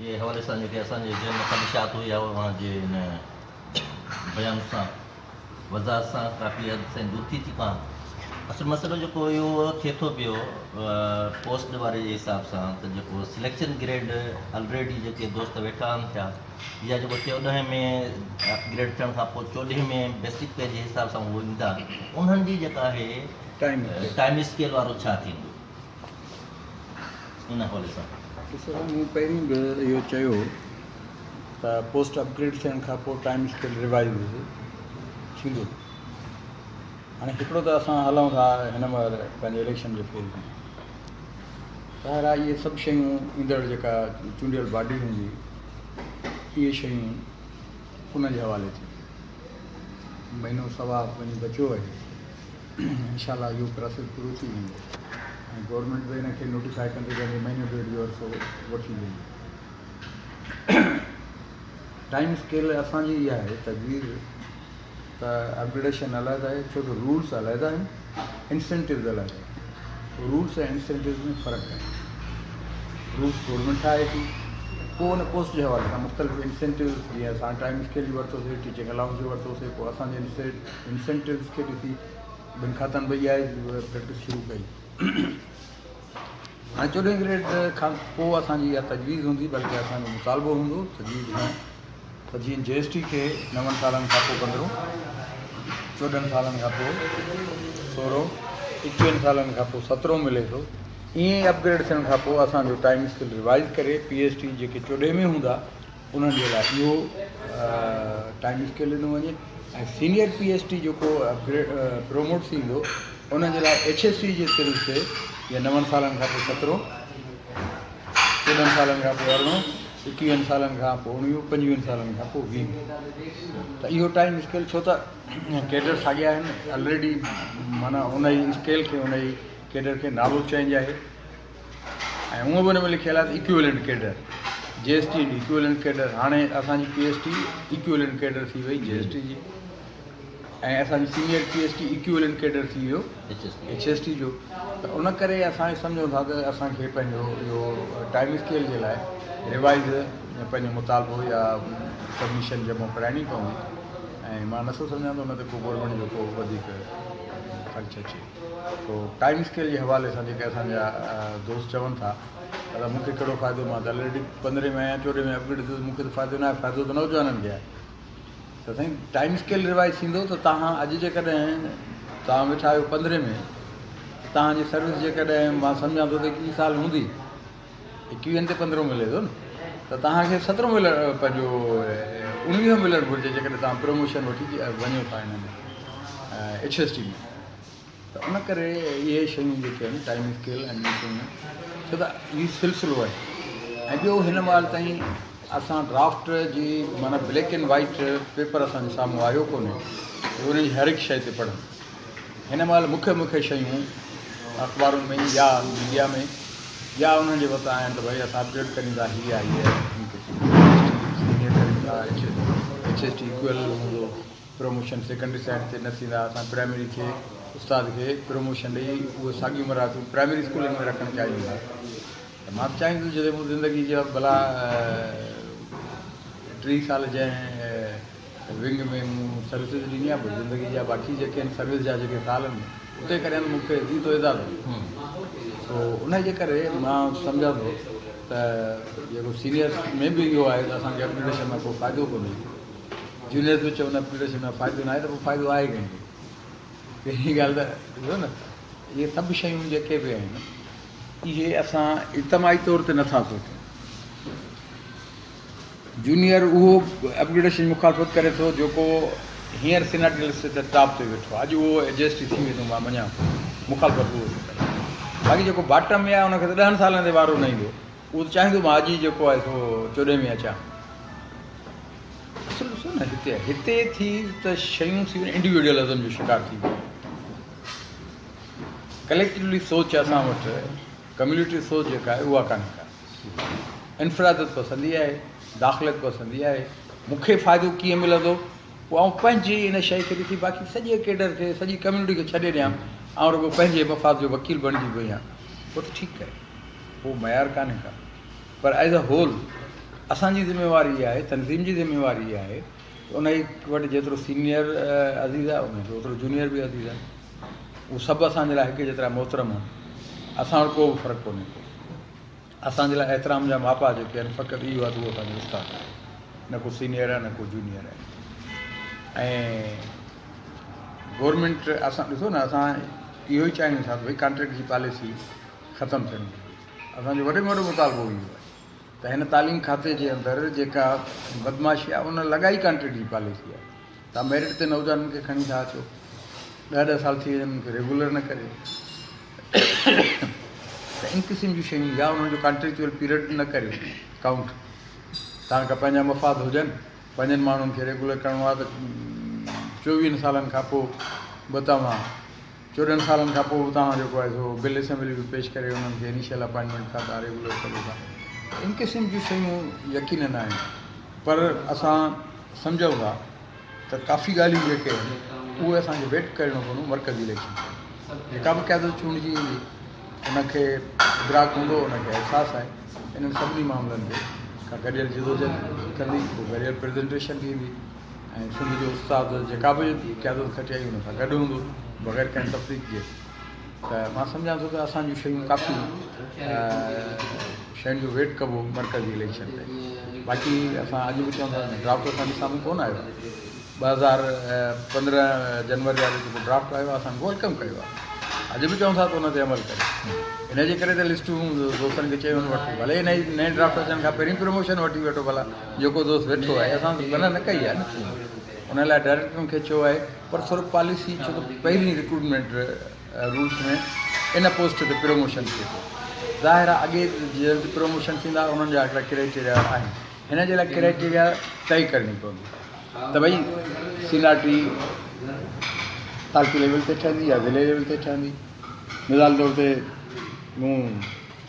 جي حوالي سان جيڪي اسان جي ذهن ۾ خدشات هئي اها اوهان جي هن بيان سان وضاحت سان ڪافي حد تائين دور ٿي چڪا آهن. اصل مسئلو جيڪو اهو ٿئي ٿو پيو پوسٽ واري جي حساب سان ته جيڪو سليڪشن گريڊ الريڊي جيڪي دوست ويٺا آهن ٿيا يا جيڪو چوڏهين ۾ اپ گريڊ ٿيڻ کان پوء چوڏهين ۾ بيسڪ پي جي حساب سان اهو ايندا انهن جي جيڪا آهي ٽائيم اسڪيل وارو ڇا ٿيندو ان حوالي سان. ڏسو مون پهرين به اهو چيو ته پوسٽ اپ گريڊ ٿيڻ کان پوء ٽائيم اسڪيل ريوائز ٿيندو. هاڻي هڪڙو ته اسان هلون ٿا هن مهل پنهنجي اليڪشن جي فيز ۾ ظاهر آهي اهي سڀ شيون ايندڙ جيڪا چونڊيل باڊي هوندي اهي شيون ان جي حوالي ٿينديون. مهينو سوا وڃي بچيو آهي انشاء الله اهو پراسيس پورو ٿي ويندو ۽ گورنمينٽ به ان کي نوٽيفائي ڪندي ڪندي مهينو ڏيڍ جو عرصو وٺي ويندي. ٽائيم اسڪيل اسان جي اها آهي تجويز ته اپگريڊيشن علحده آهي ڇو ته رولس علحده آهن انسينٽوز علحده آهن رولس ۽ انسينٽوز ۾ فرق آهي رولس گورنمينٽ ٺاهي ٿي پوء ان پوسٽ جي حوالي سان مختلف انسينٽوز جيئن اسان ٽائيم اسڪيل جو ورتوسي ٽيچنگ الاؤنس جو ورتوسي پوء اسان جي انسينٽوز کي ڏسي ٻن کاتن به اها پريڪٽس شروع ڪئي. هاڻي چوڏهين گريڊ کان پوء اسان جي اها تجويز هوندي بلڪه اسان جو مطالبو هوندو تجويز نه ته جيئن جي ايس ٽي کي نون سالن کان پوء پندرهون، چوڏهن سالن کان پوء سورهون، ايڪويهن سالن کان پوء سترهون ملي ٿو ائين ئي اپگريڊ ٿيڻ کان پوء اسان جو ٽائيم اسڪيل ريوائز ڪري پي ايس ٽي جيڪي چوڏهين ۾ هوندا انهن جي لاء اهو ٽائيم اسڪيل ڏنو وڃي ۽ سينيئر پي ايس ٽي جيڪو اپگريڊ پروموٽ ٿيندو انهن جي لاء ايڇ ايس سي جي طرز تي جيئن نون سالن کان پوء سترهون، چوڏهن سالن کان پوء ارڙهون، ايڪويهن سالن کان پوء اڻويهون، پنجويهن سالن کان پوء ويهون ته اهو ٽائيم اسڪيل ڇو ته ڪيڊر ساڳيا آهن الريڊي معنيٰ ان ئي اسڪيل کي ان ئي ڪيڊر کي نالو چينج آهي ۽ هونء به ان ۾ لکيل آهي ته equivalent cadre G S T and equivalent cadre هاڻي اسان جي P S T equivalent cadre ٿي وئي جي ايس ٽي جي ۽ اسان جي senior P S T equivalent cadre ٿي ويو ايڇ ايس ٽي جو ته ان ڪري اسان سمجهون ٿا ته اسان کي پنهنجو اهو ٽائيم اسڪيل جي لاء ريوائز پنهنجو مطالبو يا سبمشن جمع ڪرائڻي پوندي ۽ مان نٿو سمجهان ته ان تي ڪو گورنمينٽ جو ڪو وڌيڪ خرچ اچي سو ٽائيم اسڪيل جي حوالي سان جيڪي اسان جا دوست چون ٿا ته مون کي ڪهڙو فائدو مان ته الريڊي پندرهين ۾ آهيان چوڏهين ۾ اپگريڊ ٿيس مون کي ته فائدو ناهي فائدو ته نوجوانن کي آهي ته سائين ٽائيم اسڪيل ريوائز ٿيندو ته توهان اڄ جيڪڏهن توهان ويٺا آهيو پندرهين ۾ ته توهان جي سروس جيڪڏهن مان سمجهان ٿو ته ايڪويهه سال هوندي ايڪويهن تي پندرهون ملي ٿو نه ته توهان کي سترهون ملڻ پنهنجو اڻويهون ملڻ گهرجي جيڪڏهن توهان پروموشن وٺي وڃو ٿا هن ۾ ايڇ ايس ٽي ۾ ته ان ڪري اهي شيون جيڪي آهن ٽائيم اسڪيل ۽ ٻيون شيون ڇو ته هي سلسلو آهي ۽ ٻيو هن مهل تائين اسان ڊرافٽ جي معنيٰ بليڪ اينڊ وائيٽ پيپر اسان جي سامهون آيو ڪونهي ان جي هر هڪ شيء تي پڙهن هن مهل مکيه مکيه شيون اخبارن ۾ يا ميڊيا ۾ يا انهن جي وٽ آهن ته ڀئي اسان اپگريڊ ڪريون ٿا هي آهي هي سينيئر ڪريون ٿا ايڇ ايس ٽي ايڪول هوندو پروموشن سيڪنڊري سائيڊ تي نه ٿيندا اسان پرائمري کي استاد کي پروموشن ڏئي اهي ساڳيون مراعتون پرائمري اسڪولن ۾ رکڻ چاهيون ٿا ته مان به چاهيندس جڏهن مون زندگي جا ڀلا 30 سال جنهن ونگ ۾ مون سروسز ڏني آهي پوء زندگي جا باقي جيڪي آهن سروس جا جيڪي سال آهن اتي ڪريان ته مون کي ٿي ٿو اعزاز سو ان جي ڪري مان سمجهان ٿو ته جيڪو سينيئرس ۾ به اهو آهي ته اسان کي اپگريڊيشن مان ڪو فائدو ڪونهي جونيئرس به چون اپگريڊيشن مان فائدو ناهي ته پوء فائدو آهي ڪنهن کي پهرين ڳالهه ته ڏسو نه اهي سڀ شيون جيڪي به آهن اهي اسان اجتماعي طور تي نٿا سوچون جونيئر اهو اپگريڊيشن جي مخالفت ڪري ٿو جيڪو هينئر سيناٽي لسٽ تي ٽاپ تي ويٺو آهي اڄ اهو ايڊجسٽ ٿي ويندو مان مڃان ٿو مخالفت اهو ٿو ڪري باقي جيڪو باٽم ۾ آهي ان کي ته ڏهن سالن تي وارو نه ايندو اهو ته چاهيندو مان اڄ ئي جيڪو آهي سو چوڏهين ۾ اچان اصل ڏسو نه هتي هتي ٿي ته شيون ٿي وڃن انڊيوڊيولزم جو شڪار ٿي ويو ڪليڪٽولي سوچ اسان وٽ ڪميونٽي سوچ جيڪا آهي اها ڪانهي ڪا انفراديت پسندي آهي، داخليت پسندي آهي، مون کي فائدو ڪيئن ملندو، پوء آئون پنهنجي ان شيء کي ڏسي باقي سڄي ڪيڊر کي، سڄي ڪميونٽي کي ڇڏي ڏيان، آئون رڳو پنهنجي مفاد جو وڪيل بڻجي ويهان، پوء ته ٺيڪ آهي، پوء معيار ڪانهي ڪا، پر ايز اي هول اسان جي ذميواري اها آهي، تنظيم جي ذميواري اها آهي ته انهي وٽ جيترو سينيئر عزيز آهي ان کي اوترو جونيئر به عزيز آهي. هو سڀ اسان جي لاء هڪ جيترا محترم آهن. اسان وٽ ڪو به فرق ڪونهي ڪو. اسان جي لاء احترام جا ماپا جيڪي آهن فقط اهو آهي ته هو اسان جو استاد آهي، نه ڪو سينيئر آهي نه ڪو جونيئر آهي. ۽ گورنمينٽ اسان ڏسو نه اسان اهو ئي چاهيون ٿا ته ڀئي ڪانٽريڪٽ جي پاليسي ختم ٿيڻ گهرجي. اسان جو وڏي ۾ وڏو مطالبو اهو آهي ته هن تعليم کاتي جي اندر جيڪا بدمعاشي آهي ان لڳائي ڪانٽريڪٽ جي پاليسي آهي. توهان ميرٽ تي نوجوانن کي کڻي ٿا اچو، ڏهه ڏهه سال ٿي ويا انهن کي ريگولر نه ڪريو ته ان قسم جون شيون يا انهن جو ڪانٽريڪچوئل پيريڊ نه ڪريو ڪائونٽ. توهان کان پنهنجا مفاد هجن، پنهنجن ماڻهن کي ريگولر ڪرڻو آهي ته چوويهن سالن کان پوء به توهان 14 سالن کان پوء به توهان جيڪو آهي سو بل اسيمبلي ۾ پيش ڪري انهن کي انيشل اپائنٽمينٽ کان توهان ريگولر ڪريو ٿا. ان قسم جون شيون يقينن آهن پر اسان سمجهون ٿا ته ڪافي ڳالهيون جيڪي آهن اهي اسان کي ويٽ ڪرڻو پوندو مرڪزي اليڪشن تائين. جيڪا به قيادت چونڊجي ايندي ان کي ادراڪ هوندو، ان کي احساس آهي انهن سڀني معاملن تي ڪا گڏيل جدوجهد ڪندي، ڪو گڏيل پريزنٽيشن ڏيندي. ۽ سنڌ جو استاد جيڪا به قيادت کٽي آئي ان سان گڏ هوندو بغير ڪنهن تفريق جي ته مان سمجهان ٿو ته اسان جون شيون ڪافي شين جو ويٽ ڪبو مرڪزي اليڪشن تي. باقي اسان اڄ به چون ٿا ڊرافٽ اسان جي سامهون ڪونه آيو آهي. 2015 جنوري وارو جيڪو ڊرافٽ آيو آهي اسان welcome ڪيو آهي. اڄ به چون ٿا ته ان تي عمل ڪريو. ان جي ڪري ته لسٽون دوستن کي چيون وٺو ڀلي نئين ڊرافٽ اچڻ کان پهرين پروموشن وٺي وٺو ڀلا. جيڪو دوست ويٺو آهي اسان ته منع نه ڪئي آهي نه ان لاء ڊائريڪٽرن کي چيو آهي پر ٿورو پاليسي ڇو ته پهرين رڪروٽمينٽ رولس ۾ ان پوسٽ تي پروموشن ٿئي ٿو ظاهر آهي اڳي جن تي پروموشن ٿيندا انهن جا هڪڙا ڪرائيٽيريا آهن هن جي لاء ڪرائيٽيريا طئي ڪرڻي پوندي ته ڀئي سينارٽي تعلقي ليول تي ٺهندي يا ضلعي ليول تي ٺهندي مثال طور تي مون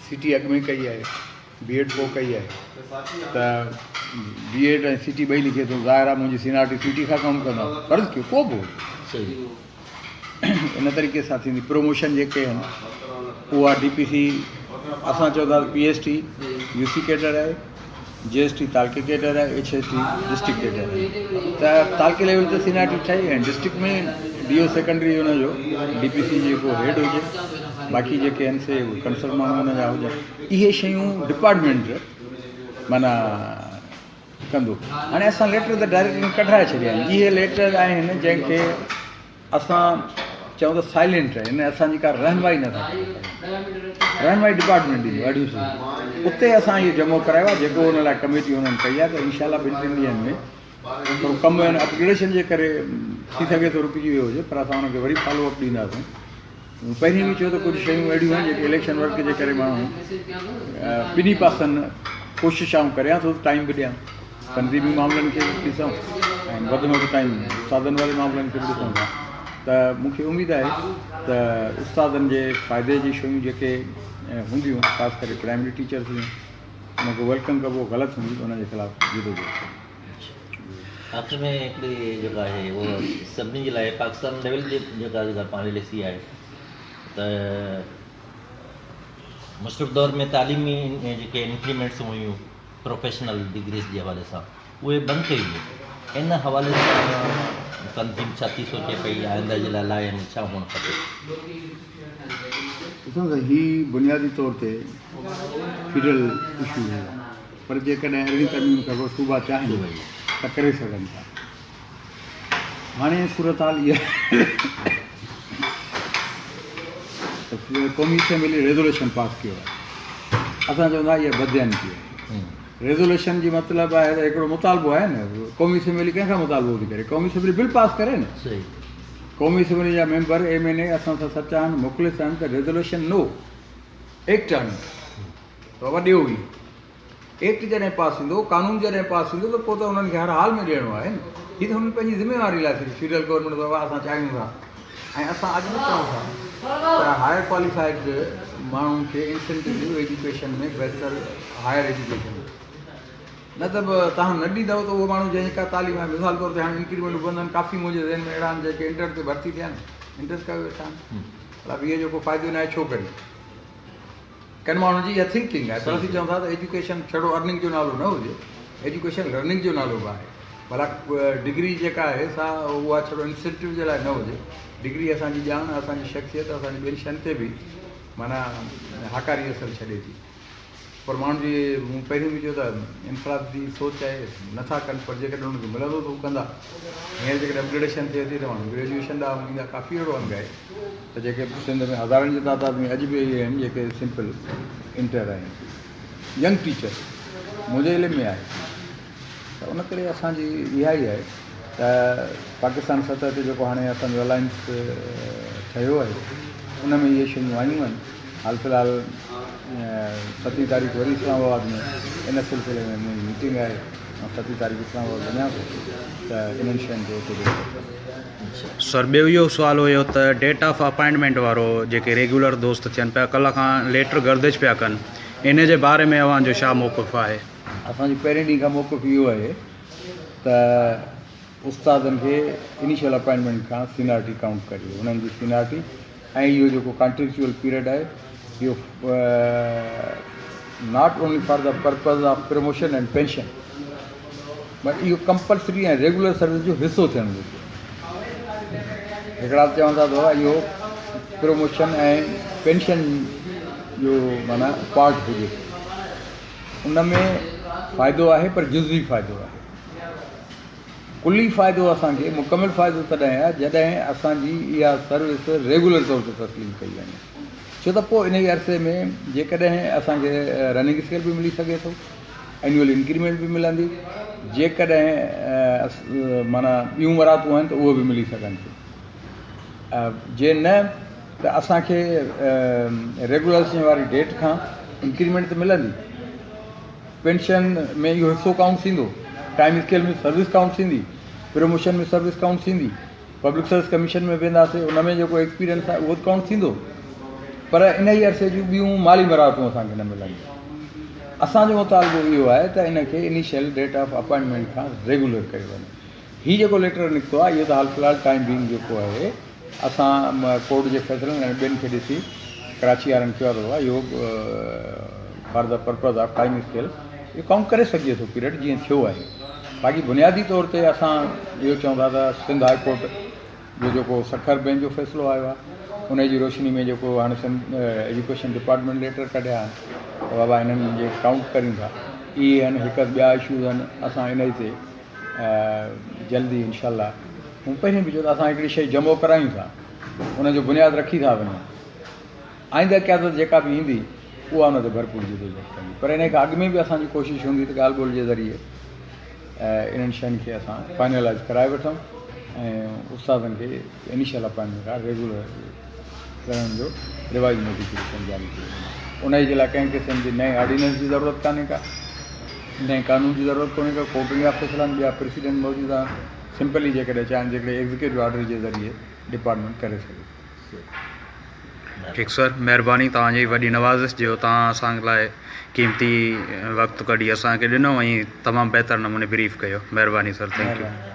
سي ٽي اڳ ۾ ڪئي آهي بي ايڊ پوء ڪئي آهي ته بي ايڊ ۽ سي ٽي ٻئي لکي ٿو ظاهر آهي منهنجي سينارٽي سي ٽي کان ڪم ڪندا فرض ڪيو ڪو به هجي ان طريقي سان ٿيندي پروموشن جيڪي آهن اها ڊي پي سي اسان چئون ٿا P S T U C cadre آهي جي ايس ٽي تعلقي ڪيڊر آهي H S T district cadre آهي ته تعلقي ليول تي سينارٽي ٺهي ۽ ڊسٽرڪٽ ۾ ڊي او سيڪنڊري ان جو ڊي پي سي جيڪو هيڊ هجي باقي جيڪي آهن سي ڪنسرن ماڻهو ان جا هجن اهي شيون ڊپارٽمينٽ معنيٰ ڪندو. هاڻي اسان ليٽر ته ڊائريڪٽ ڪڍرائي ڇڏيا آهن. اهي ليٽر آهن جنهن کي اسان چئون ته سائلينٽ آهن اسان جي ڪا رهنمائي نه ٿا ڪري سگهن. رهنمائي ڊپارٽمينٽ ڏيندو ايڊمنسٽريشن اتي اسان اهو جمع ڪرايو آهي جيڪو ان لاء ڪميٽي انهن ڪئي آهي ته انشاء الله ٻن ٽن ڏينهن ۾ ٿورو ڪم اپگريڊيشن جي ڪري ٿي سگهي ٿو رڪجي ويو هجي پر اسان ان کي وري فالو اپ ڏينداسون. مون پهرين به چيو ته ڪجهه شيون اهڙيون آهن جيڪي اليڪشن ورڪ جي ڪري ماڻهو ٻنهي پاسن ڪوشش آئون ڪريان ٿو ته ٽائيم به ڏيان تنظيمي معاملن کي به ڏسون ۽ وڌ ۾ وڌ ٽائيم استادن واري معاملن کي به ڏسون ٿا ته مون کي اميد آهي ته استادن جي فائدي جي شيون جيڪي هونديون خاص ڪري پرائمري ٽيچرس جون ان کي welcome ڪبو غلط هوندي ته ان جي خلاف جدوجهد ڪبي. آخر ۾ هڪڙي جيڪا آهي اهو سڀني جي لاء پاڪستان ليول جي جيڪا جيڪا پاليسي آهي ته مشرف دور ۾ تعليمي جيڪي انڪريمينٽس هيون پروفيشنل ڊگريز جي حوالي سان اهي بند ڪيون ويون ان حوالي سان تنظيم ڇا ٿي سوچي پئي آئنده جي لاء لاء ڇا هئڻ کپي؟ ڏسو ته هي بنيادي طور تي فيڊرل اشو هو پر جيڪڏهن ارڙهين ترميم کان پوء صوبا چاهين ته ڪري سگهن ٿا. هاڻي صورتحال اها ته قومي اسيمبلي ريزوليشن پاس ڪيو آهي. اسان چون ٿا اها بدديانتي آهي. ريزوليشن جي مطلب آهي ته هڪڙو مطالبو آهي نه، قومي اسيمبلي ڪنهن کان مطالبو ٿي ڪري؟ قومي اسيمبلي بل پاس ڪري نه. قومي اسيمبلي جا ميمبر ايم اين اي اسان سان سچا آهن، مخلص آهن ته ريزوليشن نو ايڪٽ آڻيو ته بابا ڏيو ئي. ايڪٽ جڏهن پاس ٿيندو، قانون جڏهن پاس ٿيندو ته پوء ته انهن کي هر حال ۾ ڏيڻو آهي نه. هي ته هنن پنهنجي ذميواري لاء صرف فيڊرل گورنمينٽ ته بابا اسان چاهيون ٿا ۽ اسان اڄ به چئون ٿا ته هائر ڪواليفائيڊ ماڻهن کي انسينٽو ڏيو ايجوڪيشن ۾ بهتر هائر ايجوڪيشن ۾ نه ته به توهان نه ڏيندؤ ته اهو ماڻهو جنهن جي ڪا تعليم آهي مثال طور تي هاڻي انڪريمينٽ بند آهن ڪافي منهنجي ذهن ۾ اهڙا آهن جيڪي انٽر تي ڀرتي ٿيا آهن انٽر ڪيو ويٺا آهن ڀلا بي اي جو ڪو فائدو ناهي ڇو ڪريون. ڪن ماڻهن جي اها ٿنڪنگ آهي پر اسين چئون ٿا ته ايجوڪيشن ڇڙو ارننگ جو نالو نه هجي، ايجوڪيشن لرننگ جو نالو به آهي. ڀلا ڊگري جيڪا آهي سا اها ڇڙو انسينٽو جي لاء نه هجي. ڊگري اسان جي ڄاڻ، اسان جي شخصيت، اسان جي ٻين شين تي به معنيٰ هاڪاري اثر ڇڏي ٿي. پر ماڻهن جي مون پهرين به چيو ته انفرادي سوچ آهي نه ٿا ڪن پر جيڪڏهن انهن کي ملندو ته هو ڪندا. هينئر جيڪڏهن اپگريڊيشن ٿئي ٿي ته ماڻهو گريجوئيشن ڏانهن ايندا. ڪافي اهڙو انگ آهي ته جيڪي سنڌ ۾ هزارن جي تعداد ۾ اڄ به اهي آهن جيڪي سمپل انٽر آهن ينگ ٽيچر منهنجي علم ۾ آهي ته ان ڪري اسان جي اها ئي آهي ته پاڪستان سطح تي جيڪو هاڻي اسان جو الائنس ٺهيو آهي ان ۾ اهي شيون آيون آهن. حال في الحال ستين تاريخ وري اسلام آباد ۾ ان سلسلي ۾ منهنجي ميٽنگ آهي مان ستين تاريخ اسلام آباد وڃان ٿو ته انهن شين تي اتي ڊسڪس ڪندس. سر ٻيو اهو سوال هيو ته ڊيٽ آف اپائنٽمينٽ وارو جيڪي ريگيولر دوست ٿين پيا ڪلهه کان ليٽر گردش پيا ڪن ان جي باري ۾ اوهان جو ڇا موقف آهي؟ اسان جو پهرين ڏينهن کان موقف اهو آهي ته استادن کي انيشل اپائنٽمينٽ کان سينارٽي ڪائونٽ ڪريو انهن جي سينارٽي ۽ اهو جيڪو ڪانٽريڪچوئل پيريڊ آهي اهو not only for the purpose of promotion and pension but اهو ڪمپلسري ۽ ريگولر سروس جو حصو ٿيڻ گهرجي. هڪڙا ته چون ٿا ته بابا اهو پروموشن ۽ پينشن جو معنيٰ پارٽ هجي. ان ۾ فائدو آهي پر جزوي فائدو آهي. ڪلي فائدو اسان کي مڪمل فائدو تڏهن آهي جڏهن اسان جي اها سروس ريگولر طور تي تسليم ڪئي وڃي ڇو ته پوء انهي عرصي ۾ جيڪڏهن اسان کي رننگ اسڪيل به ملي سگهي ٿو اينوئل انڪريمينٽ به ملندي جيڪڏهن معنيٰ ٻيون مراعتون آهن ته اهي به ملي سگهن ٿيون جي نه ته اسان کي ريگولرائيزيشن واري ڊيٽ کان انڪريمينٽ ته ملندي پينشن ۾ اهو حصو ڪائونٽ ٿيندو، ٽائيم اسڪيل ۾ سروس ڪائونٽ ٿيندي، پروموشن ۾ سروس ڪائونٽ ٿيندي، پبلڪ سروس ڪميشن ۾ وينداسين ان ۾ جيڪو ايڪسپيرينس آهي اهو ته ڪائونٽ ٿيندو پر انهي عرصي جون ٻيون مالي مراعتون اسان کي نه ملنديون. اسان جو مطالبو اهو آهي ته ان کي انيشل ڊيٽ آف اپائنٽمينٽ کان ريگولر ڪيو وڃي. هي جيڪو ليٽر نڪتو آهي اهو ته حال في الحال ٽائيم بينگ جيڪو آهي اسان ڪورٽ جي فيصلن ۽ ٻين کي ڏسي ڪراچي وارن چيو آهي ته بابا اهو for the purpose of time scale اهو ڪائونٽ ڪري سگهجي ٿو پيريڊ جيئن ٿيو آهي باقي بنيادي طور تي اسان اهو چئون ٿا ته سنڌ هاء ڪورٽ جو جيڪو سکر بينچ جو فيصلو آيو آهي ان جي روشني ۾ جيڪو هاڻي سنڌ ايجوڪيشن ڊپارٽمينٽ ليٽر ڪڍيا آهن ته بابا انهن جي ڪائونٽ ڪريون ٿا اهي آهن هڪ ٻيا اشوز آهن اسان انهي تي جلدي انشاء الله مون پهرين به چيو ته اسان هڪڙي شيء جمع ڪرايون ٿا ان جو بنياد رکي ٿا وڃون آئنده قيادت جيڪا به ايندي اها ان تي ڀرپور جدوجهد ڪندي پر ان کان اڳ ۾ به اسان جي ڪوشش هوندي ته ڳالهه ٻولهه جي ذريعي انهن شين کي اسان فائنلائز ڪرائي وٺون ۽ استادن کي انيشل اپائنٽمينٽ کان ريگولر ڪرڻ جو رواجي نوٽيفڪيشن جاري ڪيو وڃي. انهيء جي لاء ڪنهن قسم جي نئين آرڊيننس جي ضرورت ڪانهي ڪا، نئين قانون جي ضرورت ڪونهي ڪا، ڪورٽن جا فيصلا آهن، ٻيا پريسيڊنٽ موجود آهن، سمپلي جيڪڏهن چاهين جيڪڏهن ايگزيڪيوٽو آرڊر جي ذريعي ڊپارٽمينٽ ڪري سگهي ٿو. ٺيڪ سر مهرباني توهان جي وڏي نوازش جو توهان اسان لاء قيمتي وقت ڪڍي اسان کي ڏنو ۽ تمام بهتر نموني بريف ڪيو مهرباني سر thank you.